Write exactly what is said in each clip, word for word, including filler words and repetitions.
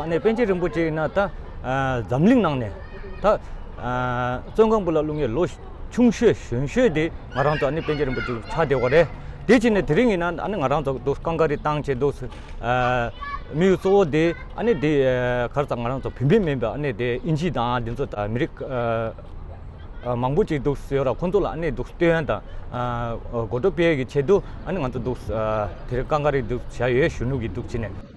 ཨ་ནི་པཎ་ཆེན་རིན་པོ་ཆེ་ཡིན་ན་ད་ཨ་འཛམ་གླིང་ནང་ནས་ད་ཨ་བཙོན་ཁང་བུ་ལ་བླུགས་མཁན་ལོ་ཆུང་ཤོས་གཞོན་ཤོས་དེ་ང་རང་ཚོ་ཨ་ནི་པཎ་ཆེན་རིན་པོ་ཆེ་ཆགས་བསྡད་པ་རེད། དེ་བྱས་ནས་དེ་རིང་ཡིན་ན་ཨ་ནི་ང་རང་ཚོ་འདུག་ཀང་ཀ་རི་བཏང་བྱས་འདུག་ཨ་དམིགས་ཡུལ་གཙོ་བོ་དེ་ཨ་ནི་དེ་ཨ་ག་རེ་ཟེར། ང་རང་ཚོ་བོད་པའི་མིན་པ་ཨ་ནི་དེ་དབྱིན་ཇི་དང་དེ་ཚོ་ད་མི་རིགས་ཨ་ཨ་མང་པོ་ཅིག་འདུག་ཡོད་ར། ཁོང་ཚོ་ལ་ཨ་ནི་འདུག་སྟོན་ཡ་དང་ཨ་གོ་རྟོགས་སྤེལ་ཡ་གི་ཆེད་དུ་ཨ་ནི་ང་ཚོ་འདུག་ཨ་དེ་རིང་ཀང་ཀ་རི་འདུག་བྱས་ཡོད། གཞོན་ནུ་གི་འདུག་བྱས་ནས། རིན་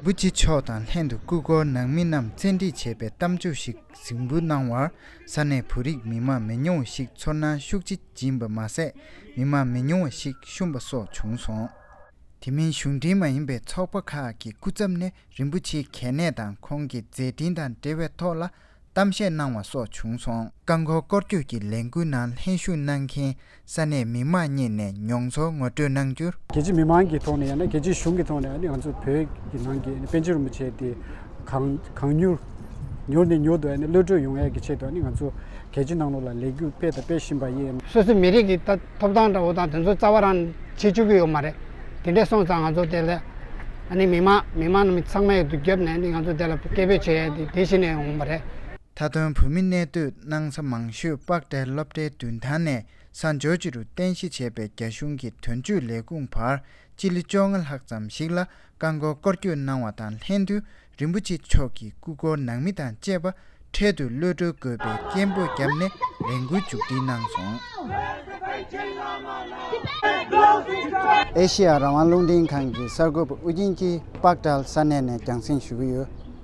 པོ་ཆེ་མཆོག་དང་ལྷན་དུ་སྐུ་འཁོར་ནང་མི་རྣམས་བཙན་ཁྲིད་བྱས་པའི་གཏམ་བརྗོད་ཞིག་གཟིགས་འབུལ་གནང་བར་ས་གནས་བོད་རིགས་མི་མང་མི་ཉུང་བ་ཞིག་ཚོར་སྣང་ཤུགས་ཆེ་སྦྱིན་པ་མ་ཟད། མི་མང་མི་ཉུང་བ་ཞིག་བཤུམས་པ་སོགས་བྱུང་སོང་། དེ་མིན་གཞུང་འབྲེལ་མ་ཡིན་པའི་ཚོགས་པ་ཁག་གི་སྐུ་ཚབ་ནས་རིན་པོ་ཆེའི་གལ་གནད་དང་ཁོང་གི་མཛད་འཕྲིན་དང་འབྲེལ་བའི་ཐོག་ལ་གཏམ་བཤད་གནང་བ་སོགས་བྱུང་སོང་། རྐང་འཁོར་སྐོར་སྐྱོད་ཀྱི་ལས་འགུལ་ནང་ལྷན་ཞུགས་གནང་མཁན་ས་གནས་མི་མང་གཉིས་ནས་མྱོང་ཚོར་ངོ་སྤྲོད་གནང་རྒྱུར། རྒྱལ་སྤྱིའི་མི་མང་གི་ཐོག་ནས་ཡང་ན་རྒྱལ་སྤྱིའི་གཞུང་གི་ཐོག་ནས་ཨ་ནི་ང་ཚོ་བོད་ཀྱི་ནང་གི་ཨ་ནི་པཎ་ཆེན་རིན་པོ་ཆེ་དེ་གང་གང་མྱུར་མྱུར་ནས་མྱུར་དུ་ཨ་ནི་གློད་གྲོལ་ཡོང་ཡས་ཀྱི་ཆེད་དུ་ཨ་ནི་ང་ཚོ་རྒྱལ་སྤྱི་ནང་ལོགས་ལ་ལས་འགུལ་སྤེལ་དང་སྤེལ་བཞིན་པ་ཡིན། སོ་སོའི་མི་རིགས་ཀྱི་ད་ཐོབ་ཐང་འདྲ་བོ་དང་དེ་ཚོ་རྩ་བ་རང་བྱེད་བཅུག་གི་ཡོད་མ་རེད། དེ་འདྲས་སོང་ཙང་ང་ཚོ་དེ་ལ་ཨ་ནི་མི་མང་མི་མང་རྣམས་ཚང་མས་འདུག་རྒྱབ་ནས་ཨ་ནི་ང་ཚོ་དེ་ལ་སྐད་འབོད་བྱེད་ཡས་དེ་དེ་བཞིན་ནས་འོང་བ་རེད། མཐའ་དོན་བོད་མི་གནས་སྡོད་གནང་ས་མང་ཤོས་པག་ཏྲལ་སློབ་གྲྭའི་མདུན་ཐང་ནས་ས་ཇོར་ཇི་རུ་རྟེན་གཞི་བྱས་པའི་རྒྱ་གཞུང་གི་དོན་གཅོད་ལས་ཁུངས་བར་སྤྱི་ལེ་བཅོ་ལྔ་ལྷག་ཙམ་ཞིག་ལ་རྐང་འཁོར་སྐོར་སྐྱོད་གནང་བ་དང་ལྷན་དུ་རིན་པོ་ཆེ་མཆོག་གི་སྐུ་འཁོར་ནང་མི་དང་བཅས་པ་འཕྲལ་དུ་གློད་གྲོལ་དགོས་པའི་སྐད་འབོད་བརྒྱབ་ནས་ལས་འགུལ་མཇུག་སྒྲིལ་གནང་སོང་། ཨེ་ཤེ་ཡ་རང་དབང་རླུང་འཕྲིན་ཁང་གི་གསར་འགོད་པ་ཨུ་རྒྱན་གྱིས་པག་ཏྲལ་ས་གནས་ནས་རྒྱང་སྲིང་ཞུ་གི་ཡོད།